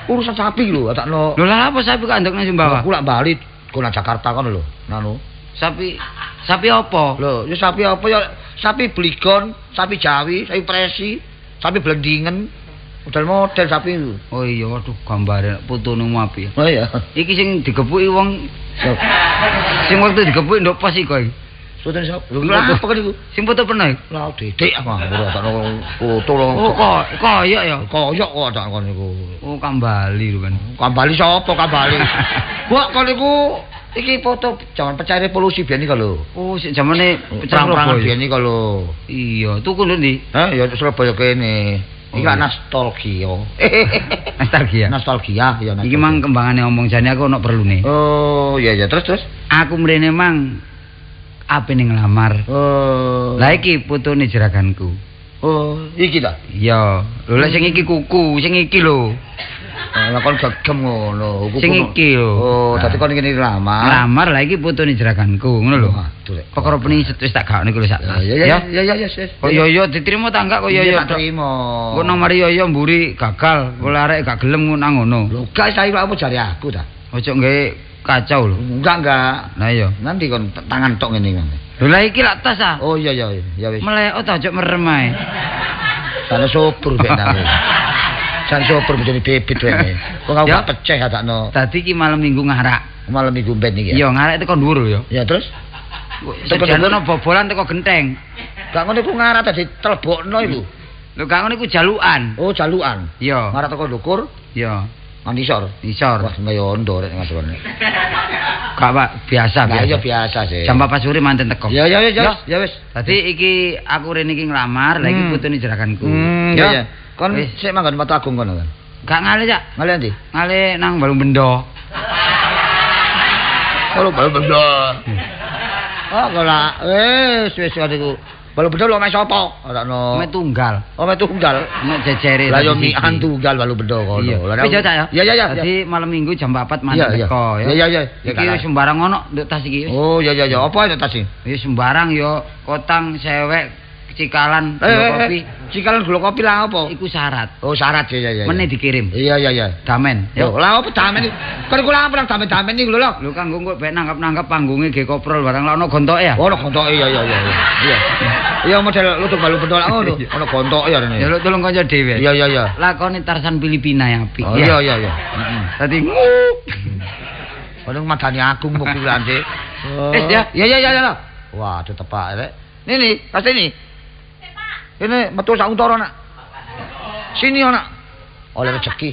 Urusan sapi lho, atakno. Lho lha apa sapi kok andok nang Sumbawa? Aku lak Bali, go nang Jakarta kono lho, nanu. Sapi sapi apa? Lho, ya sapi apa ya? Sapi Bligon, sapi Jawi, sapi Presi, sapi Blendingen. Model-model sapi itu. Oh iya, waduh gambare putune apik. Oh iya. Iki sing digepuki wong sing wektu digepuki nduk pos iku. Putune sapa? Lho apa kan iku? Sing foto pernah? Lah dedek aku ora tak foto lho. Oh kok koyok ya? Koyok kok tak kon iku. Oh kambali lho kan. Kambali sapa kambali? Kok kon iku iki foto jaman pecah revolusi biyen iki lho. Oh sik jamane pecah perang biyen iki lho. Iya, tuku lho ndi? Hah, ya Surabaya kene. Iki lak nostalgia. Nostalgia. Nostalgia ya. Iki mang kembangane omong jane aku ono perlune. Oh, iya iya terus terus. Aku mrene mang ape ning nglamar. Oh. Lah iki putune jeraganku. Oh, iki ta? Iya. Lho lek sing iki kuku, sing iki lho. Lah kon gegem ngono. Sing iki lho. Oh, dadi kon ngene nglamar. Nglamar lah iki putune jeraganku, ngono lho. Waduh rek. Perkara peniset wis tak gakne iku lho sak tas. Ya ya ya ya. Kok yo yo diterima ta enggak kok yo yo. Tak terima. Engko nomor yo yo mburi gagal, kok arek gak gelem nang ngono. Lho gak saiki apa jare aku ta? Ojo nggawe kacau lho. Enggak enggak. Lah iya. Nanti kon tangan tok ngene kan. Lho lah iki lak tas ah. Oh iya iya ya wis. Melek ta ojo merem ae. Sana sobur ben aku. San sobur bojone bebit wae. Kok aku gak peceh atakno. Dadi iki malam Minggu ngarak. Malam Minggu ben iki ya. Iya, ngarak teko dhuwur lho ya. Ya terus? Teko dhuwur bobolan teko genteng. Gak ngono iku ngarak dadi telebokno iku. Lho gak ngono iku jalukan. Oh, jalukan. Iya. Ngarak teko dhuwur. Iya. Nang isor. Isor. Wah, ngayondo rek ngaturane. Gak, Pak, biasa biasa. Iya biasa sih. Jam 4 sore manten teko. Ya ya ya ya wis. Dadi iki aku rene iki nglamar, lha iki putune jeraganku. Ya ya. Kon sik manggon Watu Agung kono kan. Gak ngale, Cak. Ngale endi? Ngale nang Balung Bendo. Kalau Balung Bendo. Oh, ora. Wis wis iku. Balung Bendo lho omahe sapa? Ora ono. Omahe tunggal. Omahe tunggal. Nek jejere. Lah yo mian tunggal Balung Bendo kono. Wis ya, Cak ya. Iya iya iya. Dadi malam Minggu jam 4 manten teko ya. Iya iya iya. Iki sembarang ono nduk tas iki. Oh iya iya iya. Apa itu tas iki? Ya sembarang yo kotang sewek cikalan gula kopi. Cikalan gula kopi lah apa? Iku syarat. Oh syarat ya ya ya. Meneh dikirim. Iya iya iya. Damen. Yo lah apa damen iki? Kon iku lah apa nang damen-damen iki lho lho. Lho kanggo kok ben nangkep-nangkep panggunge ge koprol barang lah ono gontoke ya. Ono gontoke iya iya iya. Iya. Iya model lutung Balung Bendo lak ngono. Ono gontoke ya rene. Ya lho tolong kanca dhewe. Iya iya iya. Lakoni Tarsan Filipina yang apik. Oh iya iya iya. Heeh. Dadi Ono madani agung kok kuwi lante. Wis ya. Iya iya iya. Waduh tepak rek. Nini, pasti ini. Ini metu sak untara nak. Sini nak. Oleh rezeki.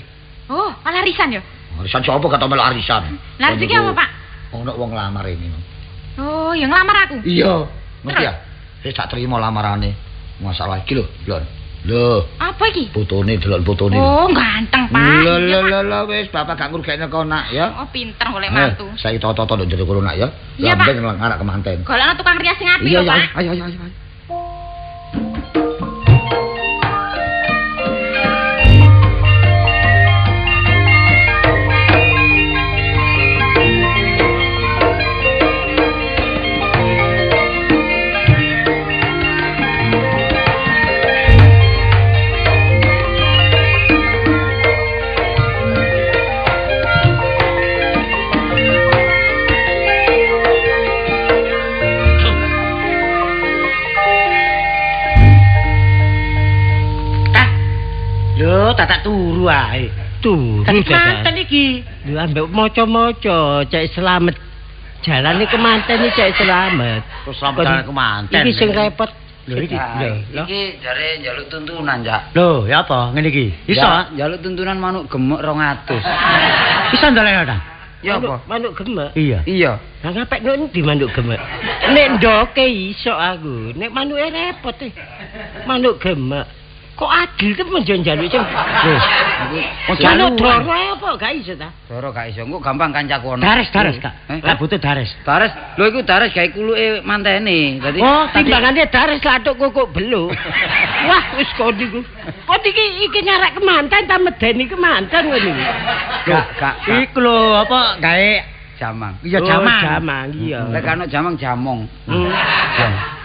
Oh, oleh arisan ya? Arisan sapa gak tau melu arisan. Lah rezeki apa, Pak? Ono wong nglamar ini. Oh, ya nglamar aku. Iya, ngerti ya? Wis tak terima lamarane. Masalah iki lho, Lon. Lho. Apa iki? Putune delok putune. Oh, ganteng, Pak. Lho lho lho wis bapak gak ngrugekne kono nak ya. Oh, pinter golek mantu. Saiki toto-toto nduk jero kono nak ya. Iya, Pak. Lambeng ngarak kemanten. Golekno tukang rias sing apik lho, Pak. Ayo ayo ayo. ae. Turu. Dadi kemanten iki. Lho ambek maca-maca cek slamet. Jalane kemanten iki cek slamet. Terus slamet jalan kemanten. Iki sing repot. Lho iki. Lho, Iki jare njaluk tuntunan, Cak. Lho, ya apa ngene iki? Iso? Njaluk tuntunan manuk gemuk 200. Iso ndolekno ta? Ya apa? Manuk gemek. Iya. Iya. Lah ngapek nek endi manuk gemek? Nek ndoke iso aku, nek manuke repot e. Manuk gemek. Kok adil temen yo njaluk sing. Lho, Manuk doro apa gak iso ta? Doro gak iso, engko gampang kancaku ono. Dares, dares, Kak. Eh? Gak butuh dares. Dares, lho iku dares gawe kuluke mantene. Dadi Oh, timbangane dares latuk kukuk beluk. Wah, wis kon niku. Kon iki iki nyarak kemanten ta medeni kemanten ngono iki. gak gak Iku lho apa gawe jamang. iya jamang. Oh, jamang iya. Lek ana jamang jamong.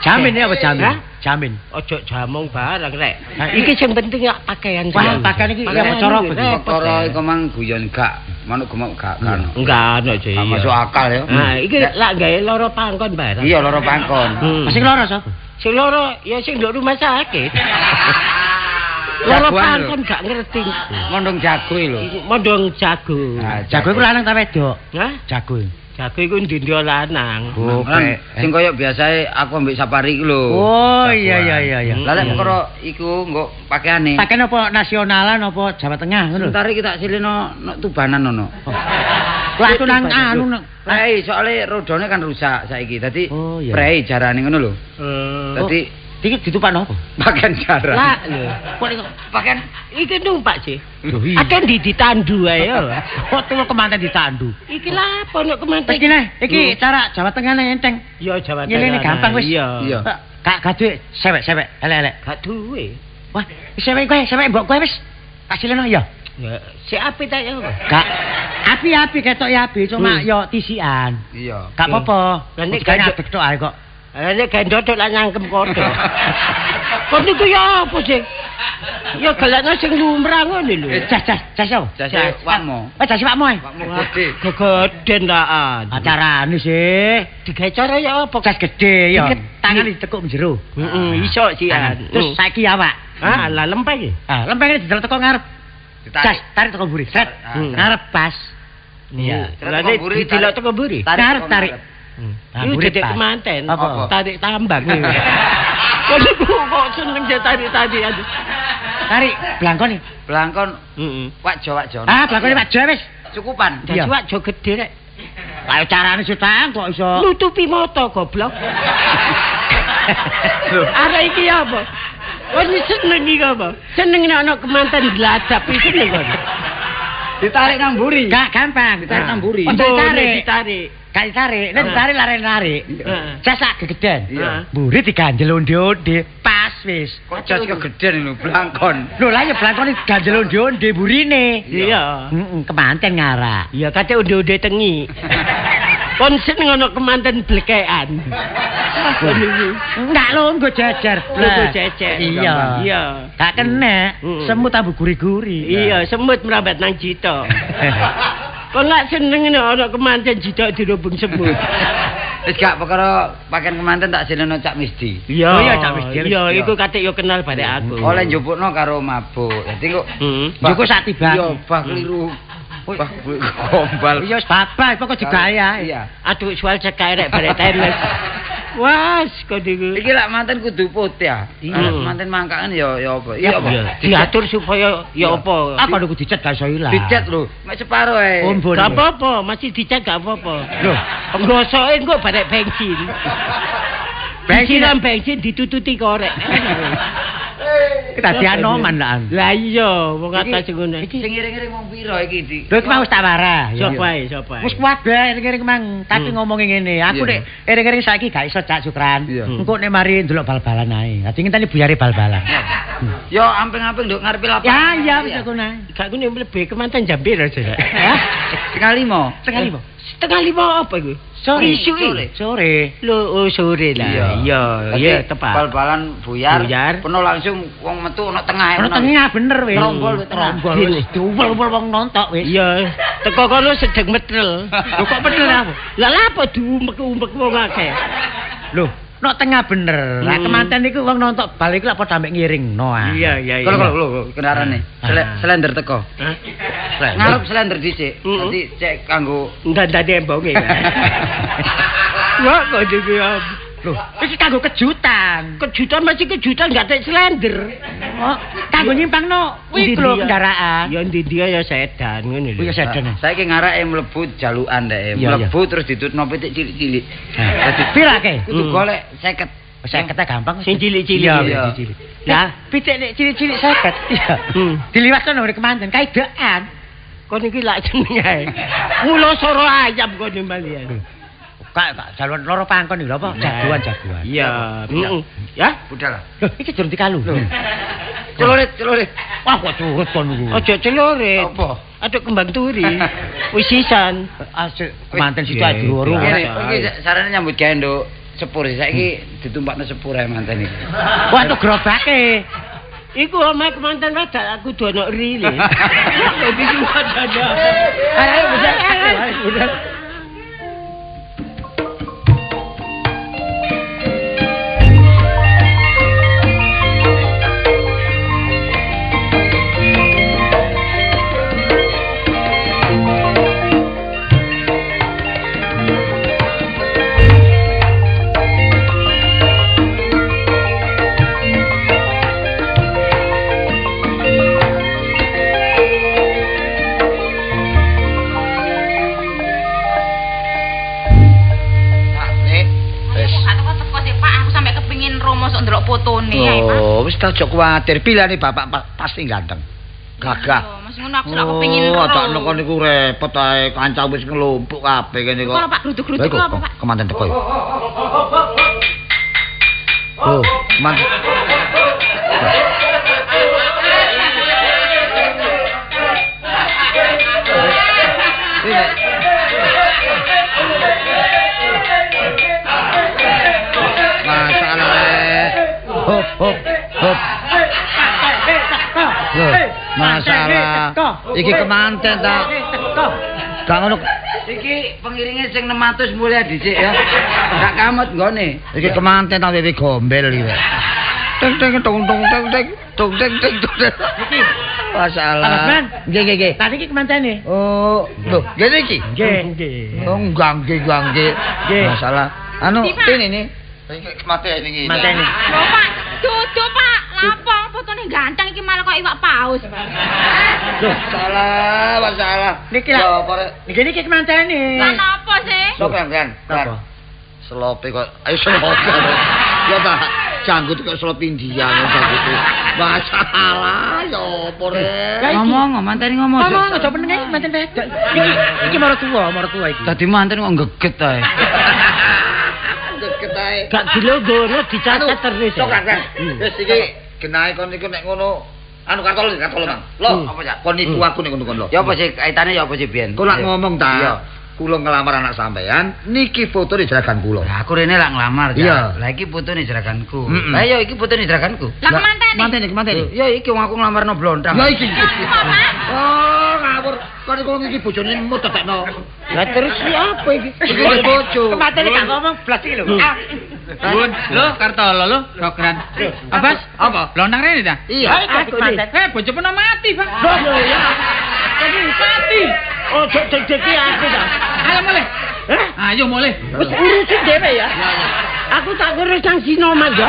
Jamin ya apa jamin? Hah? Jamin. Ojo jamong barang rek. Nah, Iki sing penting ya pakaian. Wah, pakaian iki ya cara apa iki? Perkara iku mang guyon gak, manuk gemuk gak kan. Enggak ono sih. Gak masuk akal ya. Nah, iki lak gawe loro pangkon barang. Iya loro pangkon. Sing loro sapa? Sing loro ya sing nduk rumah sakit. Loro pangkon gak ngerti. Mondong jago lho. Mondong jago. Jago iku lanang ta wedok? Hah? Jago. Jago iku ndi-ndi lanang. Oh, sing koyo biasae aku ambek Sapari iku lho. Oh iya iya iya iya. Lah lek perkara iku nggo pakaiane. Pakaian apa nasionalan apa Jawa Tengah ngono lho. Sebentar iki tak silino nok Tubanan ono. Lah aku nang anu nang prei soalé rodone kan rusak saiki. Dadi prei jarane ngono lho. Dadi iki ditupakno apa? Pakaian jaran. Lah lho. Kok niku pakaian iki numpak sih. Akeh ndi ditandu ae ya. Kok tuwa kemanten ditandu. Iki lha apa nek kemanten? Iki neh, iki cara Jawa Tengah neh enteng. Iya Jawa Tengah. Ngene gampang wis. Iya. Gak duwe sewek-sewek, elek-elek. Gak duwe. Wah, sewek kowe, sewek mbok kowe wis. Tak sileno ya. Ya, sik api ta ya. Gak. Api-api ketok ya api, cuma yo tisian. Iya. Gak apa-apa. Lah nek gak tok ae kok. Lah nek gendot lak nyangkem kodho. Kon niku ya apa sih? Ya gelakno sing lumrah ngono lho. Jas jas jas yo. Jas wakmu. Eh jas wakmu ae. Wakmu gedhe. Gegeden laan. Acarane sih. Digawe cara ya apa? Jas gedhe ya. Tangan ditekuk njero. Heeh, iso sian. Terus saiki awak. Ah, lah lempeng iki. Ah, lempenge didelok teko ngarep. Jas tarik teko mburi. Sret. Ngarep pas. Iya. Lah nek didelok teko mburi. Ngarep tarik. Iku dedek kemanten, tarik tambang. Kok niku kok seneng tarik-tarik. Tarik blangkon iki. Blangkon. Heeh. Wakjo-wakjo. Ah, blangkone wakjo wis. Cukupan. Dadi wakjo gedhe rek. Lah carane sutang kok iso nutupi mata goblok. Arek iki apa? Wis seneng iki apa? Seneng nek ana kemanten gladap iki seneng kok. Ditarik nang mburi. Gak gampang, ditarik nang mburi. Ditarik, ditarik. Gak ditarik, nek ditarik lare-lare. Jas sak gegeden. Mburi diganjel onde-onde, pas wis. Kok jas kegeden lho blangkon. Lho lah ya blangkon diganjel onde-onde mburine. Iya. Heeh, kemanten ngarak. Iya, kate onde-onde tengi. Kon seneng ana kemanten blekekan. Enggak lho, nggo jejer. Nggo jejer. Iya. Iya. Gak kena, semut ambu guri-guri. Iya, semut merambat nang jito. Kon lak seneng nek ana kemanten jito dirubung semut. Wis gak perkara pakaian kemanten tak sileno Cak Misdi. Iya, iya Cak Misdi. Iya, iku katik yo kenal barek aku. Oleh njupukno karo mabuk. Dadi kok njupuk sak tiba. Iya, bah keliru. Bah gombal. Iya wis babah pokok digaya. Iya. Aduh soal cekak rek barek tenis. Wah, kok niku. Iki lak manten kudu putih ya. Lak manten mangkakan ya ya apa? Iya apa? Diatur supaya ya apa? Apa niku dicet gak iso ilang. Dicet lho, mek separo ae. Gak apa-apa, masih dicet gak apa-apa. Lho, nggosoke engko barek bensin. Bensin bensin ditututi korek. Kedadian noman lah. Lah iya, wong atas ngono. Sing ngiring-ngiring wong pira iki, Dik? Lho iki mau wis tak warah. Sapa ae, sapa ae. Wis kabeh iring-iring mang, tapi ngomongi ngene, aku nek iring-iring saiki gak iso Cak Sukran. Engko nek mari ndelok bal-balan ae. Dadi ngenteni buyare bal-balan. Yo amping-amping nduk ngarepe lapangan. Ya iya wis ngono ae. Gak ngene mlebu kemanten jam piro, Cak? Hah? 4:30. 4:30. 4:30 apa iku? Sore. Sore. Sore. Lho, oh sore lah. Iya, iya tepat. Bal-balan buyar, penuh langsung wong metu ana tengah. Ana tengah bener wis. Rombol rombol wis diumpul-umpul wong nontok wis. Iya, teko kono sedeng metel. Lho kok metel apa? Lah lha apa diumek-umek wong akeh? Lho, Nok tengah bener. Lah kemanten niku wong nonton bal iku lak padha ambek ngiringno. Iya, iya, iya. Lho, kendarane. Slender teko. Ngarep slender dhisik. Dadi cek kanggo ndandani embonge. Wah, kok iki. Lho, iki kanggo kejutan. Kejutan masih kejutan gak tek slender. Oh, kanggo nyimpangno kuwi lho kendaraan. Ya ndi dia ya sedan ngene lho. Kuwi sedan. Saiki ngarake mlebu jalukan ndeke. Mlebu terus ditutno pitik cilik-cilik. Dadi pirake? Kudu golek 50. 50 gampang. Sing cilik-cilik. Iya, cilik. Lah, pitik nek cilik-cilik 50. Iya. Diliwatno nang kemanten kaidean. Kon iki lak jeneng ae. Mula soro ayam kon malian. Kak, jaluan loro pangkon iki lho apa? Jagoan-jagoan. Iya. Ya, budal. Lho, iki durung dikalu. Celurit, celurit. Wah, kok curut kon niku. Aja celurit. Apa? Aduk kembang turi. Wis sisan. Asik kemanten situ ae diwuru. Iki sarane nyambut gawe nduk sepur. Saiki ditumpakno sepur ae manten iki. Wah, tuh gerobake. Iku omahe kemanten wedok aku kudu ana rile. Kok iki wadana. Ayo budal. Ayo budal. Oh, wis ta aja kuwatir, pilihane bapak pasti ganteng. Gagah. Mas ngono aku sak kepengin ro. Oh, tak nek niku repot ae, kanca wis ngelumpuk kabeh kene kok. Kok Pak gruduk-gruduk apa, Pak? Kemanten teko ya. Oh, kemanten. Hop hop hop. Loh, masalah. Iki kemanten ta. Gak ngono. Iki pengiringe sing 600 mulya dhisik ya. Gak kamot nggone. Iki kemanten ta wewe gombel iki. Teng teng tong tong teng teng tong teng teng tong. Iki masalah. Nggih nggih nggih. Lah niki kemantene. Oh, lho, ngene iki. Nggih nggih. Oh, nggangge nggangge. Masalah. Anu, ini nih. Iki mateni iki. Mateni. Lho Pak, dudu Pak, lapo fotone ganteng iki malah kok iwak paus. Lho, salah, masalah. Niki lho, niki niki kemantene. Lah napa sih? Sok kan, kan. Selope kok ayo selope. Ya ta, janggut kok selop India ngono janggut. Masalah ya apa rek. Ngomong, mantene ngomong. Ngomong aja meneng manten wedok. Iki iki maratuwa iki. Dadi manten kok geget ae. Ae. Gak dilogono dicatat terus. Sok kan. Wis iki genahe kon niku nek ngono anu kartolo kartolo Mang. Lho, apa ya? Kon nipu aku nek ngono kon lho. Ya apa sih kaitane ya apa sih biyen? Kok lak ngomong ta. Iya. Kula ngelamar anak sampean, niki fotone jeragan kula. Lah aku rene lak nglamar ya. Lah iki fotone jeraganku. Lah ya iki fotone jeraganku. Lah kemantene? Mantene, kemantene. Ya iki wong aku nglamarno blontang. Ya iki. Oh, ngawur. Kon iku iki bojone mut tetekno. Lah terus iki apa iki? Iki bojo. Kemantene gak ngomong blas iki lho. Bun, lho Kartolo lho, Rogran. Abbas, apa? Blontang rene ta? Iya. Eh, bojo pernah mati, Pak. Lho ya. Mati. Ojo deg-degi aku ta. Ayo mulih. Hah? Ayo mulih. Wis urusin dhewe ya. Aku tak ngurus nang Sinoman ya.